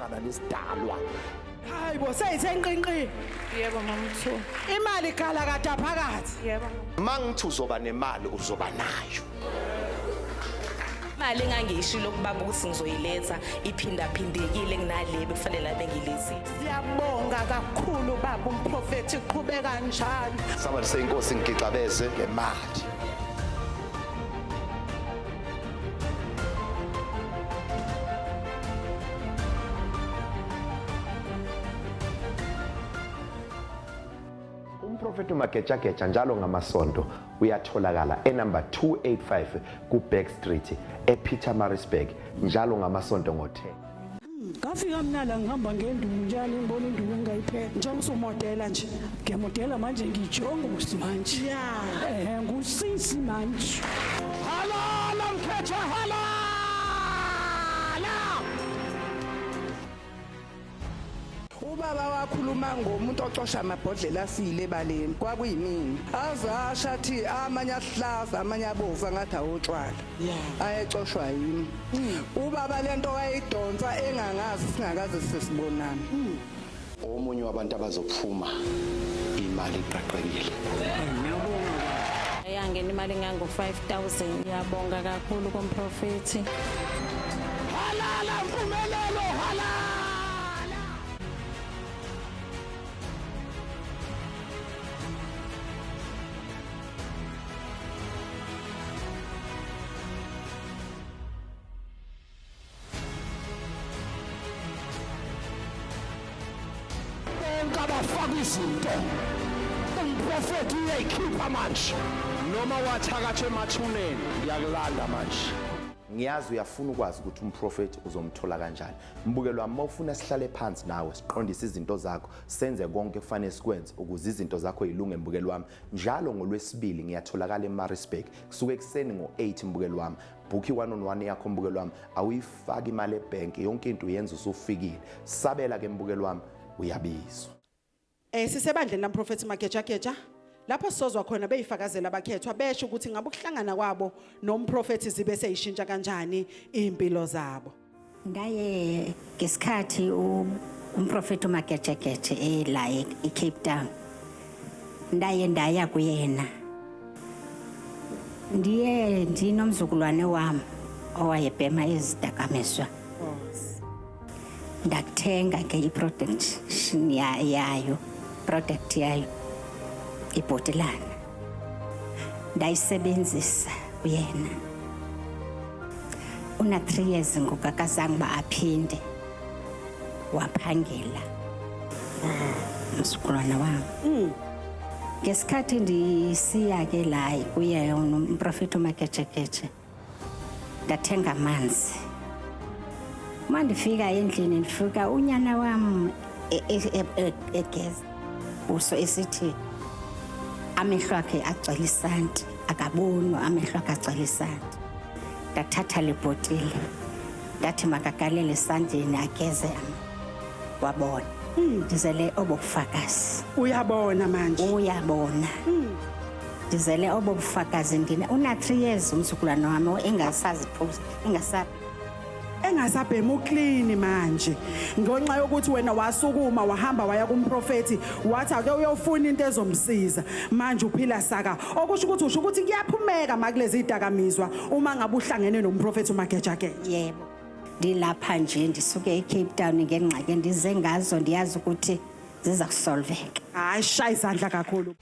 uhlangana nesidalwa. Hayi bo, seyithe nqinqi. Yebo mama Mthu. Imali ikhala kade phakathi. Yebo. Mangithi uzoba nemali uzoba nayo. Imali engangiyishilo kubaba ukuthi ngizoyiletha iphindaphindekile kunale bekufanele abe ngilethile. Siyabonga kakhulu baba umprofethi, qhubeka njalo. Somebody say inkosi ngigixabeze ngemali. Umprofeti uMagejageja njalo ngamasonto uyatholakala enumber 285 ku-Back Street ePietermaritzburg njalo ngamasonto ngo-10. Ngafika mina la ngihamba ngenduku njalo ngibona induku engayiphethe. Njengoba usumodela nje. Ngiyamodela manje ngijongosi manje. Yeah. Eh ngusisi manje. Halala mkhetha halala! Ubaba wakhuluma ngomuntu ocosha amabhodlela afile ebaleni, kwakuyimina. Aze asho athi amanye ahlaza amanye abovu angathi awotshwala. Ayecoshwa yimi. Ubaba lento wayidonsa engangazi singakaze sesibonana. Omunye wabantu abazophuma imali iqaqekile. Yangena imali engango 5000. Ngiyabonga kakhulu kumprofethi. Halala mpumelelo halala! Bonke abafaka izinto umprofethi uyayikhipha manje noma wathakatha emathuneni ngiyakulanda manje. Ngiyazi uyafuna ukwazi ukuthi umprofethi uzomthola kanjani. Mbukelo wami, mawufuna sihlale phansi nawe siqondise izinto zakho, senze konke kufanele sikwenze ukuze izinto zakho zilunge mbukelo wami. Njalo ngolwesibili ngiyatholakala eMaritzburg kusuke ekuseni ngo-8 mbukelo wami. Book i-one on one yakho mbukelo wami, awuyifaki imali ebhenki, yonke into uyenza usufikile. Sabela ke mbukelo wami, uyabizwa. Sisebandleni lamprofethi Magejageja lapho sizozwa khona beyifakazela abakhethwa besho ukuthi ngabe ukuhlangana kwabo nomprofethi zibe seyishintsha kanjani impilo zabo. Ndaye ngesikhathi umprofethi uMagejegeje ela eCape Town, ndaye ndaya kuyena. Ndiye ndinomzukulwane wam owayebhema izidakamizwa. Ndakuthenga ke i-production yayo, product yayo ibhotilana. Ndayisebenzisa kuyena. Una 3 years ngoku akazange uba aphinde waphangela umzukulwana wam. Ngesikhathi ndisiya ke la kuye umprofethi uMagejegeje, ndathenga amanzi. Uma ndifika endlini ndifika unyana wam egeza ubuso esithi amehlo akhe agcwele isanti, akaboni, amehlo akhe agcwele isanti. Ndathatha le bhotile ndathi makagalele esandleni ageze, wabona. Ndizele obo bufakazi. Uyabona manje. Uyabona. Ndizele obo bufakazi ndina una 3 years umzukulwane wami engasaziphuza, engasabhema uclean manje ngenxa yokuthi wena wasukuma wahamba waya kumprofethi wathi ake uyofuna into ezomsiza, manje uphila saka. Okusho ukuthi usho ukuthi kuyaphumeka makulezi idakamizwa uma ngabe uhlangene nomprofethi uMagejageja. Yebo, ndilapha nje ndisuke eCape Town ngengxaki endize ngazo, ndiyazi ukuthi ziza kusolveka. Hayi, shaya izandla kakhulu.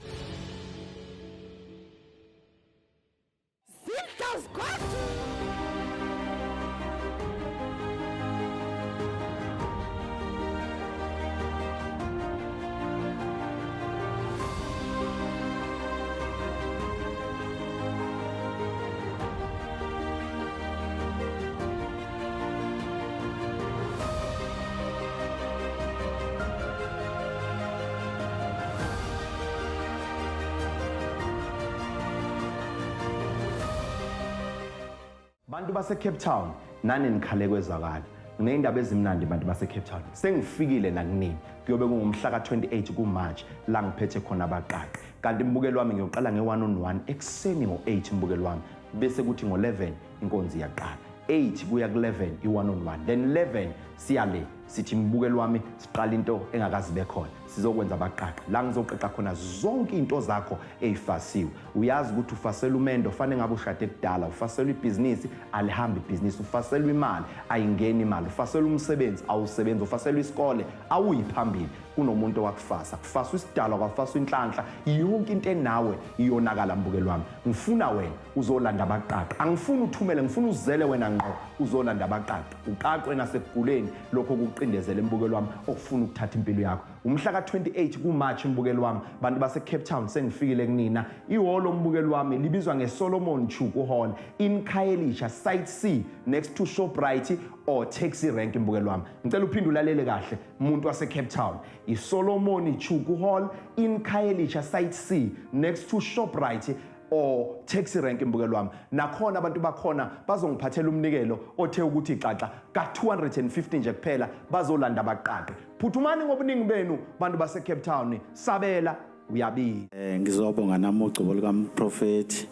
Bantu base Cape Town, nani nikhale kwezwakala. Ngineyindaba ezimnandi bantu base Cape Town. Sengifikile nakunini. Kuyobe kungumhla ka-28 kuMarch la ngiphethe khona abaqaqi. Kanti mbukelo wami ngiyoqala nge-1 on 1 ekuseni ngo-8 mbukelo wami. Bese kuthi ngo-11 inkonzo iyaqala. 8 kuya ku-11 i-one on one, then 11 siya le, sithi mbukeli wami siqala into engakazi bekhona, sizokwenza abaqaqi la ngizoqeqa khona zonke into zakho ey'fasiwe. Uyazi ukuthi ufasela umendo, fanele ngabe ushade kudala, ufaselwa ibhizinisi alihambi ibhizinisi, ufaselwa imali ayingeni imali, ufaselwa umsebenzi awusebenzi, ufaselwa isikole awuyi phambili. Kunomuntu owakufasa, kufaswa isidalwa, kwafaswa inhlanhla, yonke into enawe iyonakala. Mbukeli wami, ngifuna wena uzolanda abaqaqi, angifuni uthumele, ngifuna uzele wena ngqo uzolanda abaqaqi, uqaqwe nasekuguleni lokho kukucindezela embukeli wami okufuna ukuthatha impilo yakho. Umhla ka-28 kuMarch, mbukeli wami, bantu base-Cape Town, sengifikile kunina. Ihholo, mbukeli wami, libizwa nge-Solomon Chuku Hall in Khayelitsha, Site C, next to Shoprite or taxi rank. Mbukeli wami, ngicela uphinde ulalele kahle, muntu wase-Cape Town, i-Solomon Chuku Hall in Khayelitsha, Site C, next to Shoprite or taxi rank. Mbukeli wami, nakhona abantu bakhona bazongiphathela umnikelo othe ukuthi xaxa ka-250 nje kuphela, bazolanda abaqaqi. Phuthumani ngobuningi benu, bantu base-Cape Town, sabela uyabili. Ngizobonga nami ugcobo lukamprofeti.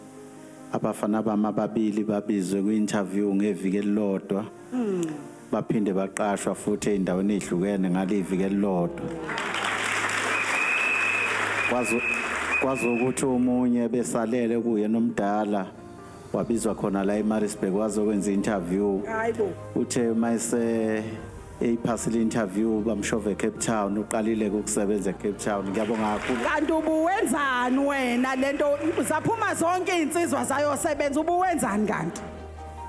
Abafana bami ababili babizwe kwi-interview ngeviki elilodwa. Baphinde baqashwa futhi ey'ndaweni ey'hlukene ngaliviki elilodwa. Kwazi ukuthi omunye besalele kuye nomdala wabizwa khona la eMaritzburg wazokwenza interview. Hayibo. Uthe mayise eyiphasile interview bamshove eCape Town, uqalile ukusebenza eCape Town. Ngiyabonga kakhulu. Kanti ubuwenzani wena lento zaphuma zonke izinsizwa zayosebenza, ubuwenzani kanti?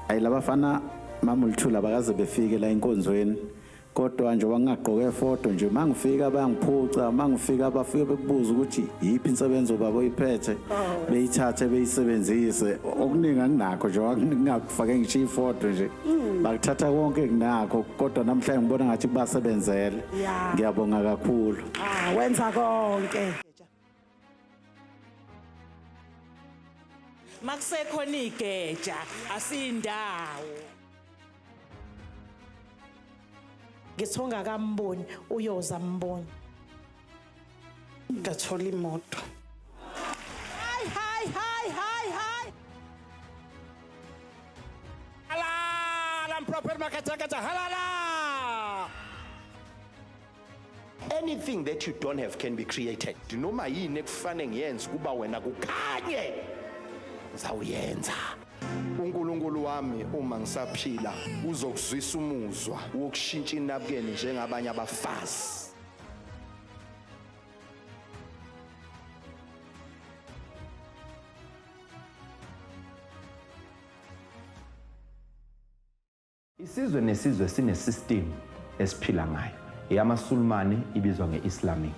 Ayi, labafana mamulithula bakaze befike la enkonzweni, kodwa nje wangagqoke foto nje, mangifika bayangiphuca, mangifika bafike bekubuza ukuthi yiphi insebenzo baba oyiphethe, beyithathe beyisebenzise. Okuningi anginakho nje, ngingakufake ngisho ifoto nje, bakuthatha konke kunakho, kodwa namhlanje ngibona ngathi kubasebenzele. Ngiyabonga kakhulu. Ah, wenza konke. Makusekhona igeja asindawo. Ngithi ongakamboni uyoza mboni. Ngathola imoto. Hayi hayi hayi hayi hayi. Halala mprofeti Makhathakhatha, halala. Anything that you don't have can be created. Noma yini ekufanele ngiyenze kuba wena kukhanye, ngizawuyenza. UNkulunkulu wami, uma ngisaphila, uzokuzwisa umuzwa wokushintsha inabukeni njengabanye abafazi. Isizwe nesizwe sine-system esiphila ngayo. EyamaSulumane ibizwa nge-Islamic,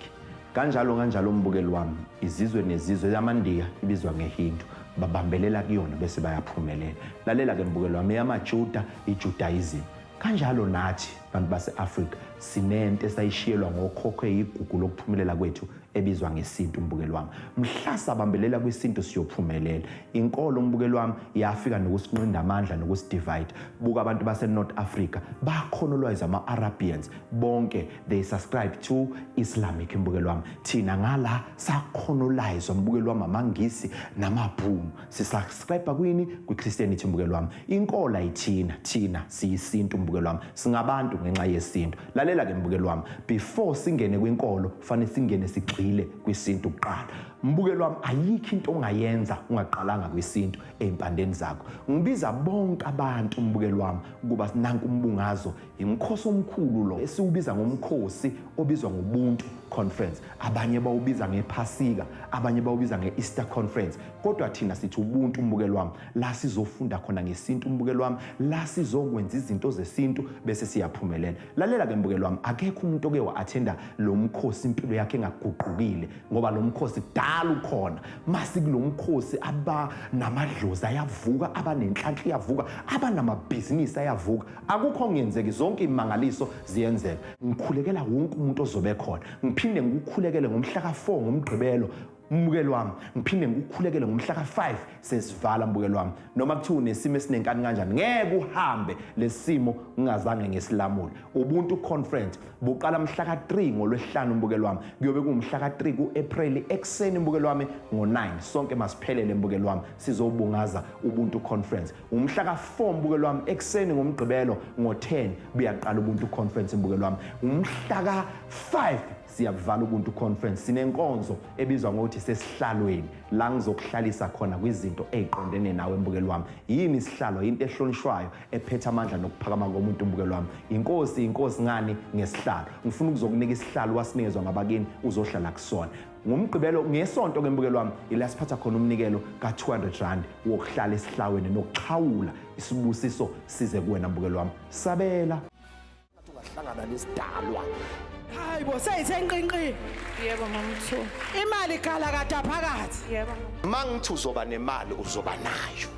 kanjalo kanjalo, umbukeli wami. Izizwe nezizwe, eyamaNdiya ibizwa ngeHindu, babambelela kuyona bese bayaphumelela. Lalela-ke, mbukeli wami, eyamaJuda iJudaism, kanjalo nathi bantu base-Afrika sinento esayishiyelwa ngokhokho eyigugu lokuphumelela kwethu ebizwa ngesintu. Mbukeli wami, mhla sabambelela kwisintu siyophumelela. Inkolo, mbukeli wami, yafika nokusinqinda amandla nokusidivide. Buka abantu base-North Africa, bacolonize ama-Arabians bonke, they subscribe to Islamic. Mbukeli wami, thina ngala sacolonizwa, mbukeli wami, amaNgisi namabhunu, sisubscribe kwini? Kwi-Christianity. Mbukeli wami, inkolo ayithina, thina siyisintu. Mbukeli wami, singabantu ngenxa yesintu. Lalela-ke, mbukeli wami, before singene kwinkolo fanele singene sigxile kwisintu kuqala. Mbukeli wami, ayikho into ongayenza ungaqalanga kwisintu ey'mpandeni zakho. Ngibiza bonke abantu, mbukeli wami, ukuba nanku umbungazo, imkhosi omkhulu lo esiwubiza ngomkhosi obizwa ngobuntu conference. Abanye bawubiza ngephasika, abanye bawubiza nge-Easter conference, kodwa thina sithi ubuntu, mbukeli wami, la sizofunda khona ngesintu, mbukeli wami, la sizokwenza izinto zesintu bese siyaphumelela. Lalela-ke, mbukeli wami, akekho umuntu oke wa-athenda lo mkhosi impilo yakhe engaguqukile, ngoba lo mkhosi kudala ukhona. Masikulo mkhosi abanamadlozi ayavuka, abanenhlanhla iyavuka, abanamabhizinisi ayavuka, akukho kungenzeki, zonke imangaliso ziyenzeka. Ngikhulekela wonke umuntu ozobe khona, ngiphinde ngikukhulekele ngomhla ka-4 ngoMgqibelo. Mbukeli wami, ngiphinde ngikukhulekele ngomhla ka-5 sesivala. Mbukeli wami, noma kuthiwa unesimo esinenkani kanjani, ngeke uhambe lesimo ngingazange ngesilamule. Ubuntu Conference buqala mhla ka-3 ngolwesihlanu, mbukeli wami. Kuyobe kuwumhla ka-3 ku-April ekuseni, mbukeli wami, ngo-9. Sonke masiphelele, mbukeli wami, sizobungaza Ubuntu Conference. Umhla ka-4, mbukeli wami, ekuseni ngomgqibelo ngo-10 buyaqala Ubuntu Conference, mbukeli wami. Umhla ka-5 siyakuvala Ubuntu Conference. Sinenkonzo ebizwa ngokuthi sesihlalweni, la ngizokuhlalisa khona kwizinto ey'qondene nawe, mbukeli wami. Yini isihlalo? Into ehlonishwayo ephethe amandla nokuphakama komuntu, mbukeli wami. Inkosi, inkosi ngani? Ngesihlalo. Ngifuna ukuzokunika isihlalo wasinikezwa ngabakini, uzohlala kusona ngomgqibelo. Ngesonto ke, mbukeli wami, ila siphatha khona umnikelo ka-200 rand wokuhlala esihlaweni nokuxhawula isibusiso size kuwena, mbukeli wami. Sabela, ungahlangana nesidalwa. Hayi bo, seyithe nqinqi. Yebo, mamthu. Imali ikhala kade phakathi. Yebo. Mangithi uzoba nemali, uzoba nayo.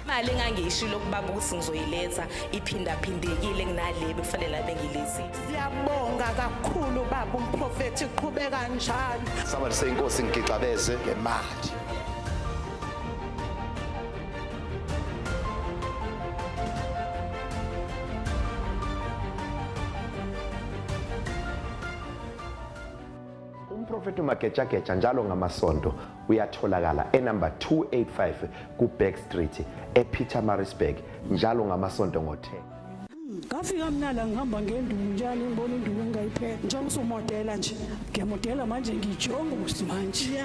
Imali engangiyishilo kubaba ukuthi ngizoyiletha iphindaphindekile kunale bekufanele bengilethile. Siyabonga kakhulu baba umprofethi, qhubeka njalo. Somebody say, "Inkosi ngigixabeze ngemali." Umprofeti uMagejageja njalo ngamasonto uyatholakala enumber 285 ku-Back Street ePietermaritzburg, njalo ngamasonto ngo-10. Ngafika mina la ngihamba ngenduku njalo, ngibona induku engayiphethe. Njengoba usumodela nje. Ngiyamodela manje, ngijongosi manje.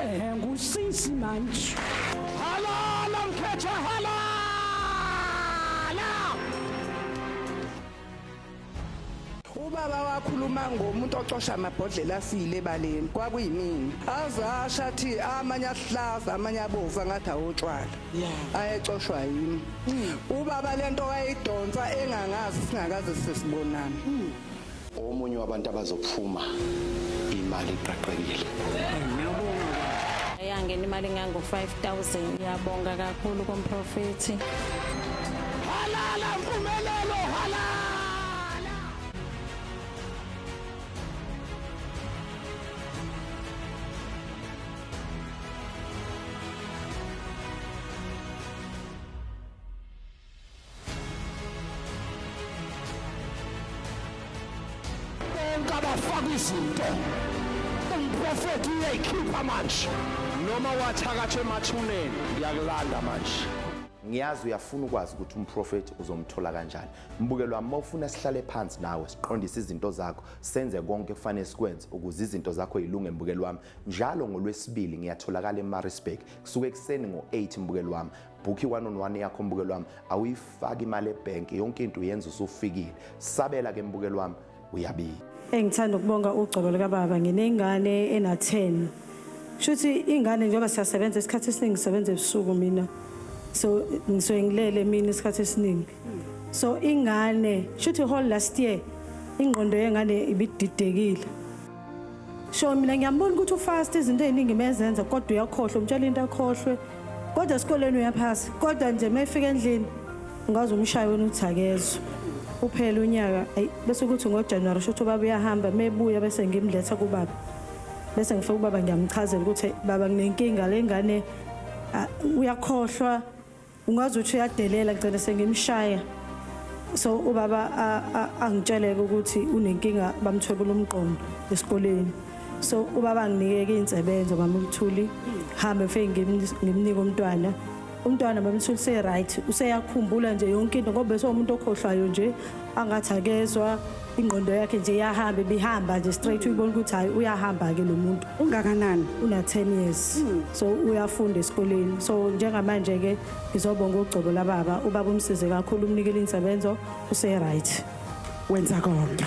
Ehe, ngusisi manje. Halala mkhethe, halala. Ubaba wakhuluma ngomuntu ocosha amabhodlela afile ebaleni, kwakuyimina. Aze asho athi amanye ahlaza, amanye abovu, angathi awotshwala, ayecoshwa yimi. Ubaba lento wayidonsa engangazi, singakaze sesibonana. Omunye wabantu abazophuma imali iqaqekile. Yangena imali engango-5000. Ngiyabonga kakhulu kumprofethi. Halala mpumelelo, halala. Bonke abafaka izinto, umprofethi uyayikhipha manje. Noma wathakatha emathuneni, ngiyakulanda manje. Ngiyazi uyafuna ukwazi ukuthi umprofethi uzomthola kanjani. Mbukeli wami, uma ufuna sihlale phansi nawe, siqondise izinto zakho, senze konke kufanele sikwenze ukuze izinto zakho yilunge, mbukeli wami, njalo ngolwesibili ngiyatholakala eMaritzburg, kusuke ekuseni ngo-8, mbukeli wami. Book i-one on one yakho, mbukeli wami. Awuyifaki imali ebhenki, yonke into uyenza usufikile. Sabela ke, mbukeli wami, uyabika. Engithanda ukubonga ugcobo likababa. Nginengane ena-10. Kushuthi ingane, njengoba siyasebenza isikhathi esiningi, ngisebenza ebusuku mina, so ngisuke ngilele emini isikhathi esiningi, so ingane shuthi whole last year ingqondo yengane ibididekile. So mina ngiyambona ukuthi ufast, izinto ey'ningi mezenza, kodwa uyakhohlwa. Umtshela into akhohlwe, kodwa esikoleni uyaphasa, kodwa nje uma efika endlini ungaze umshaye wena uthi akezwe. Uphele unyaka, ayi, bese kuthi ngoJanuwari shuthi ubaba uyahamba, mebuya bese ngimletha kubaba, bese ngifika ubaba ngiyamchazela ukuthi, "Baba, nginenkinga, le ngane ah, uyakhohlwa, ungaze uthi uyadelela, ngicela sengimshaya." So ubaba angitsheleke ukuthi unenkinga, bamthwebula umqondo esikoleni. So ubaba anginikeke insebenzo, mama uMthuli, hambe mfike ngimnike umntwana. Umntwana, mama uMthuli, se-right, useyakhumbula nje yonke into, ngoba bese umuntu okhohlwayo nje, angathi akezwa, ingqondo yakhe nje iyahamba, ibihamba nje straight, uyibona ukuthi hayi, uyahamba-ke lo muntu. Ungakanani? Una 10 years, so uyafunda esikoleni. So njengamanje ke ngizobonga ugcobo lababa. Ubaba umsize kakhulu, umnikele insebenzo, use right. Wenza konke.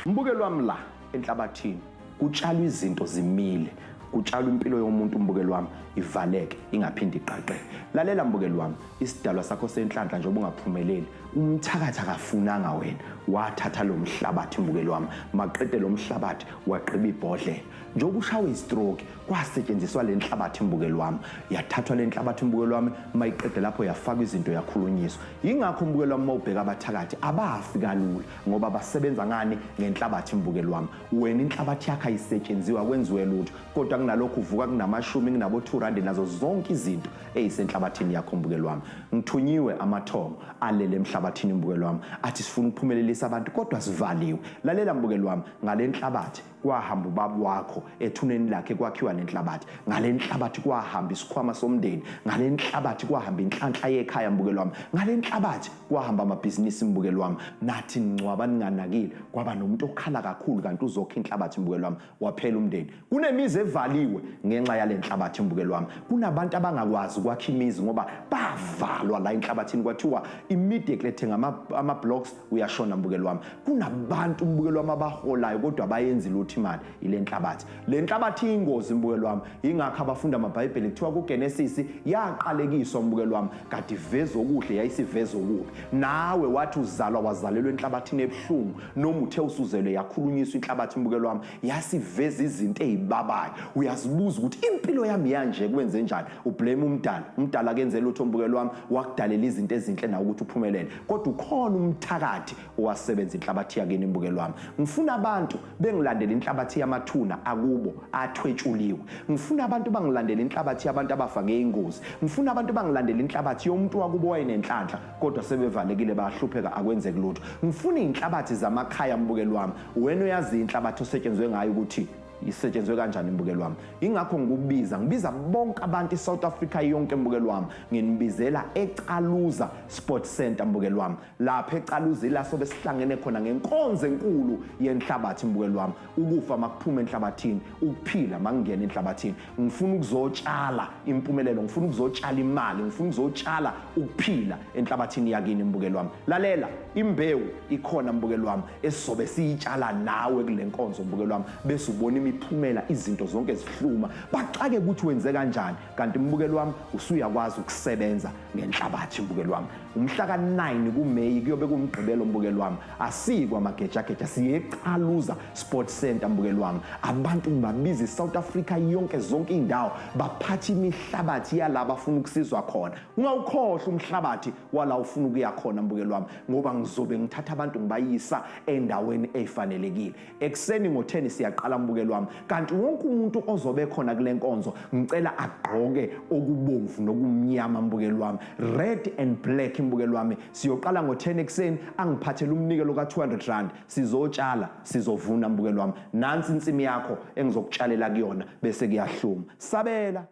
Mbukeli wami, la enhlabathini kutshalwa izinto zimile. Kutshalwa impilo yomuntu, mbukeli wami, ivaleke ingaphindi iqaqeke. Lalela, mbukeli wami, isidalwa sakho senhlanhla, njengoba ungaphumeleli, umthakathi akafunanga wena, wathatha lo mhlabathi, mbukeli wami, maqede lo mhlabathi wagqiba ibhodlela. Njengoba ushawe istroke, kwasetshenziswa le nhlabathi, mbukeli wami, yathathwa le nhlabathi, mbukeli wami, mayiqede lapho yafakwa izinto, yakhulunyiswa. Yingakho, mbukeli wami, mawubheka abathakathi abafi kalula, ngoba basebenza ngani? Ngenhlabathi, mbukeli wami. Wena inhlabathi yakho ayisetshenziwa, kwenziwe lutho, kodwa kunalokhu uvuka kunamashumi, kunabo 2 rand, nazo zonke izinto ezisenhlabathini yakho, mbukeli wami. Ngithunyiwe amathongo alele emhlabathini, mbukeli wami, athi sifuna ukuphumelelisa abantu kodwa sivaliwe. Lalela, mbukeli wami, ngale nhlabathi kwahamba ubaba wakho ethuneni lakhe, kwakhiwa lenhlabathi. Ngale nhlabathi kwahamba isikhwama somndeni. Ngale nhlabathi kwahamba inhlanhla yekhaya, mbukeli wami. Ngale nhlabathi kwahamba amabhizinisi, mbukeli wami. Nathi ningcwaba ninganakile, kwaba nomuntu okhala kakhulu kanti uzokha inhlabathi, mbukeli wami, waphela umndeni. Kunemizi evaliwe ngenxa yale nhlabathi, mbukeli wami. Kunabantu abangakwazi ukwakha imizi ngoba bavalwa la enhlabathini, kwathiwa immediately thenga ama-blocks, uyashona, mbukeli wami. Kunabantu, mbukeli wami, abaholayo kodwa abayenzi lutho, imali ile nhlabathi. Le nhlabathi iyingozi, mbukeli wami. Yingakho abafunda amabhayibheli kuthiwa kuGenesis yaqalekiswa, mbukeli wami, kade iveza okuhle, yayisiveza okubi. Nawe wathi uzalwa wazalelwa enhlabathini ebuhlungu, noma uthe usuzelwe yakhulunyiswa inhlabathi, mbukeli wami, yasiveza izinto ey'babayo. Uyazibuza ukuthi impilo yami yanje kwenze njani? Ublame umdala. Umdala akenze lutho, mbukeli wami, wakudalela izinto ezinhle nawe ukuthi uphumelele, kodwa ukhona umthakathi owasebenza inhlabathi yakini, mbukeli wami. Ngifuna abantu bengilandela inhlabathi yamathuna akubo athwetshuliwe. Ngifuna abantu bangilandela inhlabathi yabantu abafa ngeyingozi. Ngifuna abantu bangilandela inhlabathi yomuntu wakubo wayenenhlanhla kodwa sebevalekile, bayahlupheka, akwenzeki lutho. Ngifuna iy'nhlabathi zamakhaya, mbukeli wami. Wena uyazi inhlabathi osetshenzwe ngayo ukuthi isetshenzwe kanjani, mbukeli wami. Ingakho ngikubiza, ngibiza bonke abantu, iSouth Africa yonke, mbukeli wami, nginibizela eCaluza Sport Center, mbukeli wami. Lapha eCaluza ila sobe sihlangene khona ngenkonzo enkulu yenhlabathi, mbukeli wami. Ukufa makuphuma enhlabathini, ukuphila makungena enhlabathini. Ngifuna ukuzotshala impumelelo, ngifuna ukuzotshala imali, ngifuna ukuzotshala ukuphila enhlabathini yakini, mbukeli wami. Lalela, imbewu ikhona, mbukeli wami, esizobe siyitshala nawe kule nkonzo, mbukeli wami, bese ubona imiphumela, izinto zonke zihluma, baxake ukuthi wenze kanjani, kanti, mbukeli wami, usuyakwazi ukusebenza ngenhlabathi, mbukeli wami. Umhla ka-9 kuMeyi kuyobe kumgqibelo, mbukeli wami. Asikwa magejageja, siye eCaluza Sport Center, mbukeli wami. Abantu ngibabiza iSouth Africa yonke, zonke iy'ndawo, baphathe imihlabathi yala bafuna ukusizwa khona. Ungawukhohlwa umhlabathi wala ufuna ukuya khona, mbukeli wami, ngoba ngizobe ngithatha abantu ngibayisa endaweni efanelekile. Ekuseni ngo-10 siyaqala, mbukeli wami, kanti wonke umuntu ozobe khona kule nkonzo ngicela agqoke okubomvu nokumnyama, mbukeli wami, red and black, mbukeli wami. Siyoqala ngo-10 ekuseni. Angiphathele umnikelo ka-200 rand, sizotshala, sizovuna, mbukeli wami. Nansi insimi yakho engizokutshalela kuyona, bese kuyahluma. Sabela.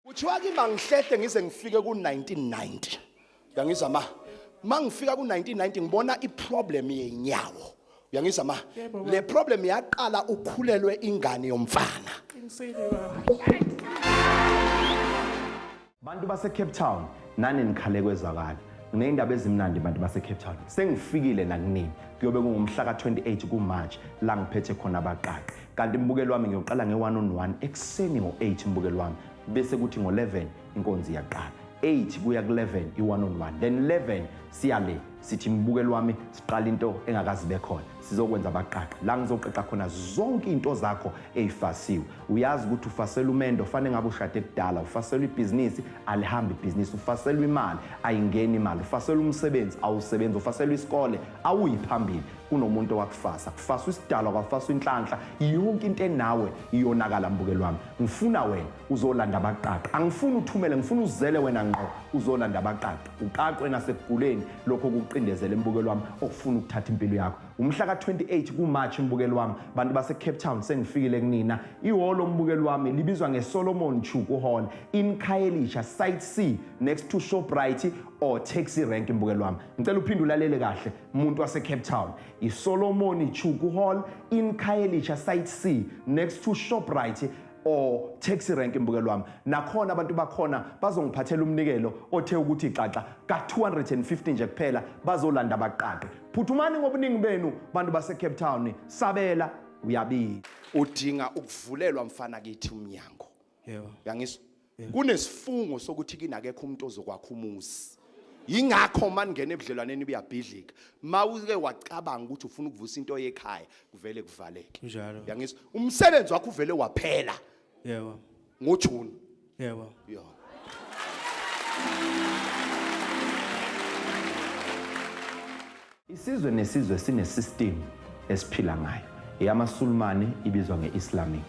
Kuthiwa kimi angihlehle ngize ngifike ku-1990. Uyangizwa ma? Ma ngifika ku-1990 ngibona iproblem yenyawo. Uyangizwa ma? Le problem yaqala ukhulelwe ingane yomfana. Bantu base Cape Town, nani nikhale kwezwakala. Nginey'ndaba ezimnandi, bantu base Cape Town. Sengifikile nakunini. Kuyobe kungumhla ka-28 kuMarch la ngiphethe khona abaqaqi. Kanti, mbukeli wami, ngiyoqala nge-1 on 1 ekuseni ngo-8, mbukeli wami. Bese kuthi ngo-11 inkonzo iyaqala. 8 kuya ku-11 i-1 on 1. Then 11 siya le, sithi, mbukeli wami, siqala into engakazi bekhona. Sizokwenza abaqaqi la ngizoqeqa khona zonke iy'nto zakho ey'fasiwe. Uyazi ukuthi ufasela umendo, fanele ngabe ushade kudala, ufaselwa ibhizinisi, alihambi ibhizinisi, ufaselwa imali, ayingeni imali, ufaselwa umsebenzi, awusebenzi, ufaselwa isikole, awuyi phambili. Kunomuntu owakufasa, kufaswa isidalwa, kwafaswa inhlanhla, yonke into enawe iyonakala, mbukeli wami. Ngifuna wena uzolanda abaqaqi. Angifuni uthumele, ngifuna uzele wena ngqo uzolanda abaqaqi, uqaqwe nasekuguleni lokho kukuqindezela, mbukeli wami, okufuna ukuthatha impilo yakho. Umhla ka-28 kuMarch, mbukeli wami, bantu base-Cape Town, sengifikile kunina. Ihholo, mbukeli wami, libizwa nge-Solomon Chuku Hall in Khayelitsha, Site C, next to Shoprite or taxi rank. Mbukeli wami, ngicela uphinde ulalele kahle, muntu wase-Cape Town: i-Solomon Chuku Hall in Khayelitsha, Site C, next to Shoprite or taxi rank, mbukeli wami. Nakhona abantu bakhona bazongiphathela umnikelo othe ukuthi xaxa ka-250 nje kuphela, bazolanda abaqaqi. Phuthumani ngobuningi benu, bantu base-Cape Town. Sabela. Uyabiza. Udinga ukuvulelwa mfana kithi umnyango. Yebo. Uyangizwa? Kunesifungo sokuthi kinakekho umuntu ozokwakha umuzi. Yingakho maningena ebudlelwaneni buyabhidlika. Mawuke wacabanga ukuthi ufuna ukuvusa into yekhaya, kuvele kuvaleke. Kunjalo. Uyangizwa? Umsebenzi wakho uvele waphela Yebo. ngoJune. Yebo. Yo. Isizwe nesizwe sine-system esiphila ngayo. EyamaSulumane ibizwa nge-Islamic.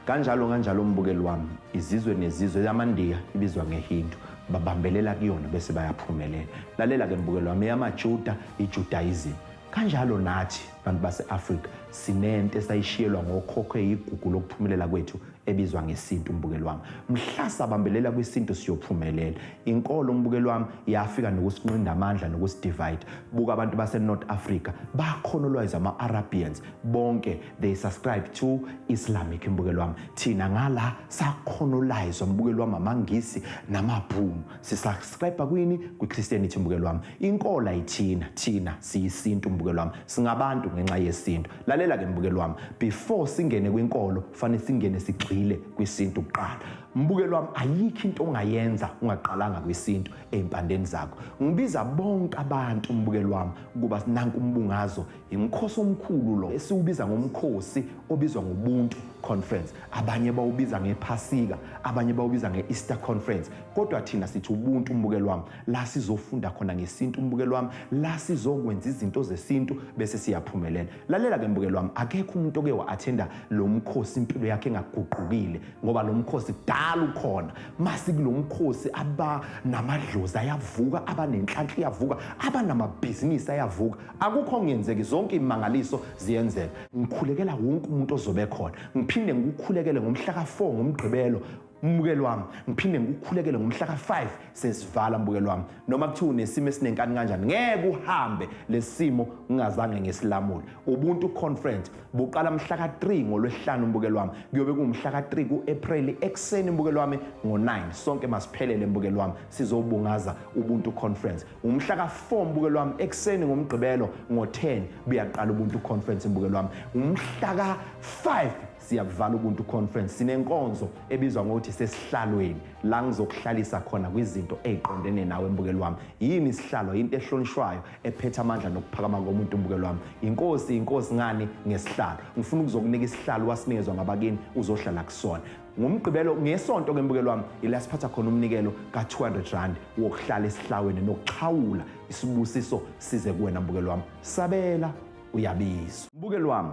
Kanjalo kanjalo mbukeli wami, izizwe nezizwe eyamaNdiya ibizwa ngeHindu. Babambelela kuyona bese bayaphumelela. Lalela ke mbukeli wami, eyamaJuda iJudaism. Kanjalo nathi bantu base-Afrika sinento esayishiyelwa ngokhokho eyigugu lokuphumelela kwethu ebizwa ngesintu mbukeli wami. Mhla sabambelela kwisintu siyophumelela. Inkolo mbukeli wami yafika nokusinqinda amandla nokusidivide. Buka abantu base-North Africa bakhonolwayiza ama-Arabians bonke they subscribe to Islamic mbukeli wami. Thina ngala sakhonolwayizwa mbukeli wami amaNgisi namaBhunu. Sisubscribe kwini? Kwi-Christianity mbukeli wami. Inkolo ayithina, thina siyisintu mbukeli wami. Singabantu ngenxa yesintu. Lalela ke mbukeli wami, before singene kwinkolo fanele singene sigxile kwisintu kuqala. Mbukeli wami, ayikho into ongayenza ungaqalanga kwisintu ey'mpandeni zakho. Ngibiza bonke abantu mbukeli wami ukuba nanku umbungazo, imkhosi omkhulu lo esiwubiza ngomkhosi obizwa ngobuntu conference. Abanye bawubiza ngephasika, abanye bawubiza nge-Easter conference, kodwa thina sithi ubuntu mbukeli wami. La sizofunda khona ngesintu mbukeli wami, la sizokwenza izinto zesintu bese siyaphumelela. Lalela ke mbukeli wami, akekho umuntu oke wa-athenda lo mkhosi impilo yakhe engaguqukile, ngoba lo mkhosi kudala ukhona. Masikulo mkhosi abanamadlozi ayavuka, abanenhlanhla iyavuka, abanamabhizinisi ayavuka. Akukho okungenzeki, zonke imangaliso ziyenzeka. Ngikhulekela wonke umuntu ozobe khona. Ngiphinde ngikukhulekele ngomhla ka-4 ngoMgqibelo mbukeli wami, ngiphinde ngikukhulekele ngomhla ka-5 sesivala mbukeli wami. Noma kuthiwa unesimo esinenkani kanjani, ngeke uhambe lesimo ngingazange ngisilamule. Ubuntu conference buqala mhla ka-3 ngoLwesihlanu mbukeli wami, kuyobe kuwumhla ka-3 ku-April ekuseni mbukeli wami ngo-9. Sonke masiphelele mbukeli wami, sizobungaza Ubuntu conference. Umhla ka-4 mbukeli wami ekuseni ngoMgqibelo ngo-10 buyaqala Ubuntu conference mbukeli wami. Umhla ka-5 siyakuvala Ubuntu conference. Sinenkonzo ebizwa ngokuthi sesihlalweni, la ngizokuhlalisa khona kwizinto eziqondene nawe mbukeli wami. Yini isihlalo? Into ehlonishwayo ephethe amandla nokuphakama komuntu mbukeli wami. Inkosi, inkosi ngani? Ngesihlalo. Ngifuna ukuzokunika isihlalo wasinikezwa ngabakini, uzohlala kusona ngoMgqibelo. Ngesonto ke mbukeli wami, ila siphatha khona umnikelo ka-200 rand wokuhlala esihlaweni nokuxhawula isibusiso size kuwena mbukeli wami. Sabela, uyabizwa mbukeli wami.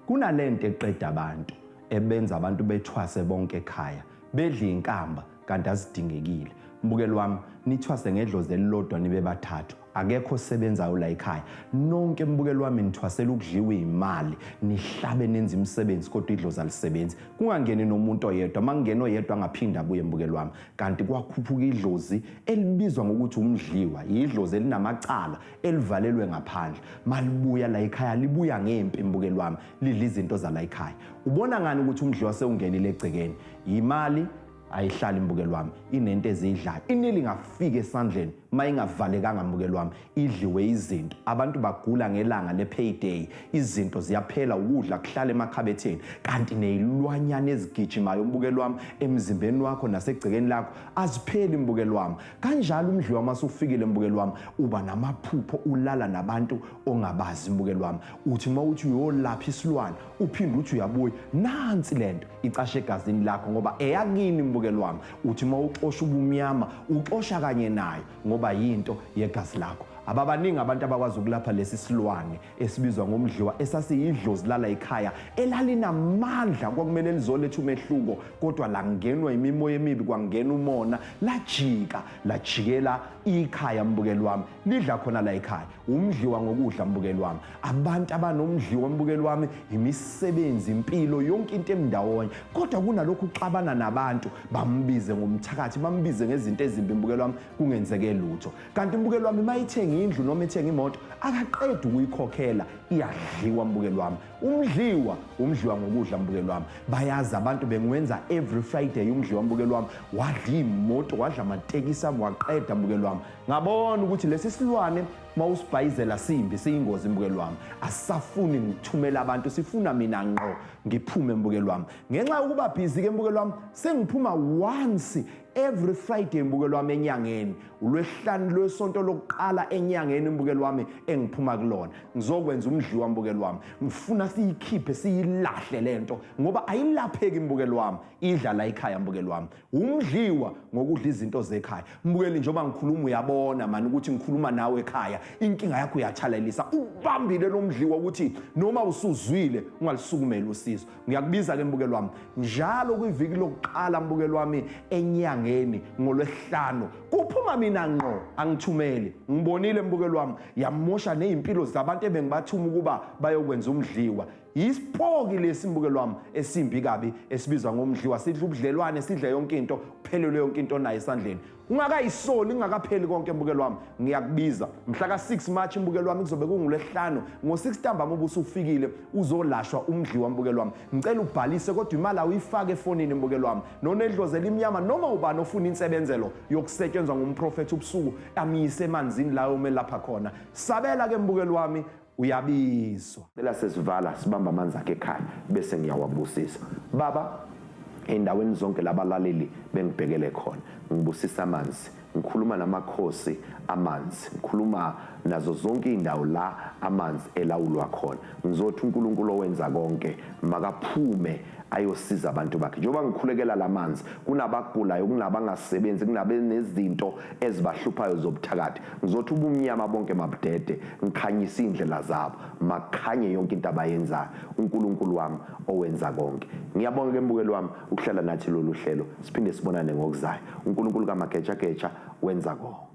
Kunalento eqeda abantu, ebenza abantu bethwase bonke ekhaya, bedle inkamba kanti azidingekile. Mbukeli wami, nithwase ngedlozi elilodwa nibe bathathu, akekho osebenzayo la ekhaya. Nonke mbukeli wami nithwasela ukudliwa imali, nihlabe nenze imisebenzi kodwa idlozi alisebenzi. Kungangeni nomuntu oyedwa, makungena oyedwa angaphinda abuye mbukeli wami. Kanti kwakhuphuka idlozi elibizwa ngokuthi umdliwa, idlozi elinamacala elivalelwe ngaphandle. Malibuya la ekhaya libuya ngempi mbukeli wami, lidla izinto zala ekhaya. Ubona ngani ukuthi umdliwa sewungenile egcekeni? Yimali ayihlali mbukeli wami, inento ezidlayo. Inili ingafika esandleni mayingavalekanga mbukeli wami, idliwe izinto. Abantu bagula ngelanga le-payday, izinto ziyaphela, ukudla kuhlala emakhabetheni, kanti nezilwanyana ezigijimayo mbukeli wami emzimbeni wakho nasegcekeni lakho azipheli mbukeli wami. Kanjalo umdliwa masufikile mbukeli wami, uba namaphupho, ulala nabantu ongabazi mbukeli wami. Uthi mawuthi uyolapha isilwane uphinde uthi uyabuya, nansi lento icashe egazini lakho ngoba eyakini mbukeli wami. Uthi mawuxosha ubumnyama uxosha kanye nayo ngoba yinto yegazi lakho. Ababaningi abantu abakwazi ukulapha lesi silwane esibizwa ngomdliwa, esasiyidlozi lala ekhaya elalinamandla, kwakumele lizoletha umehluko, kodwa langenwa imimoya emibi, kwangena umona, lajika lajikela ikhaya mbukeli wami, lidla khona la ekhaya. Umdliwa ngokudla mbukeli wami. Abantu abanomdliwa mbukeli wami, imisebenzi, impilo, yonke into emndawonye, kodwa kunalokhu uxabana nabantu, bambize ngomthakathi, bambize ngezinto ezimbi mbukeli wami, kungenzeke lutho. Kanti mbukeli wami, mayithenga ethenga indlu noma ethenga imoto akaqedi ukuyikhokhela iyadliwa mbukeli wami umdliwa umdliwa ngokudla mbukeli wami bayazi abantu bengiwenza every Friday umdliwa mbukeli wami wadla imoto wadla amatekisi ami waqeda mbukeli wami ngabona ukuthi lesi silwane mawusibhayizela simbi siyingozi mbukeli wami asisafuni ngithumela abantu sifuna mina ngqo ngiphume mbukeli wami ngenxa yokuba busy ke mbukeli wami sengiphuma once every Friday mbukeli wami enyangeni ulwesihlanu lwesonto lokuqala enyangeni mbukeli wami engiphuma kulona ngizokwenza umdliwa mbukeli wami ngifuna siyikhiphe siyilahle lento ngoba ayilapheki mbukeli wami idla la ekhaya mbukeli wami umdliwa ngokudla izinto zekhaya mbukeli njengoba ngikhuluma uyabona mani ukuthi ngikhuluma nawe ekhaya inkinga yakho uyathalalisa ubambile lo mdliwa ukuthi noma usuzwile ungalisukumeli usizo ngiyakubiza ke mbukeli wami njalo kwiviki lokuqala mbukeli wami enyangeni ngolwesihlanu kuphuma mina ngqo angithumeli ngibonile mbukeli wami yamosha nezimpilo zabantu ebengibathuma ukuba bayokwenza umdliwa Yisipoki lesi mbukelo wami esimbi kabi esibizwa ngomdliwa sidla ubudlelwane sidle yonke into kuphelelwe yonke into onayo esandleni. Ungakayisoli kungakapheli konke mbukelo wami ngiyakubiza. Mhla ka-6 March mbukelo wami kuzobe kungulwesihlanu ngo-6 ntambama ubusufikile uzolashwa umdliwa mbukelo wami. Ngicela ubhalise kodwa imali awuyifake efonini mbukelo wami. Nonedlozi elimnyama noma ubani ofuna insebenzelo yokusetshenzwa ngumprofethi ubusuku amyise emanzini la omelapha khona. Sabela ke mbukelo wami uyabizwa cela sesivala sibamba amanzi akhe ekhaya bese ngiyawabusisa baba endaweni zonke labalaleli bengibhekele khona ngibusisa amanzi ngikhuluma namakhosi amanzi ngikhuluma nazo zonke indawo la amanzi elawulwa khona ngizothi uNkulunkulu owenza konke makaphume ayosiza abantu bakhe njengoba ngikhulekela lamanzi kunabagulayo kunabangasebenzi kunabenezinto ezibahluphayo zobuthakathi ngizothi ubumnyama bonke mabudede ngikhanyise iy'ndlela zabo makukhanye yonke into abayenzayo uNkulunkulu wami owenza konke ngiyabonga ke mbukeli wami ukuhlala nathi lolu hlelo siphinde sibonane ngokuzayo uNkulunkulu kamagejageja wenza konke.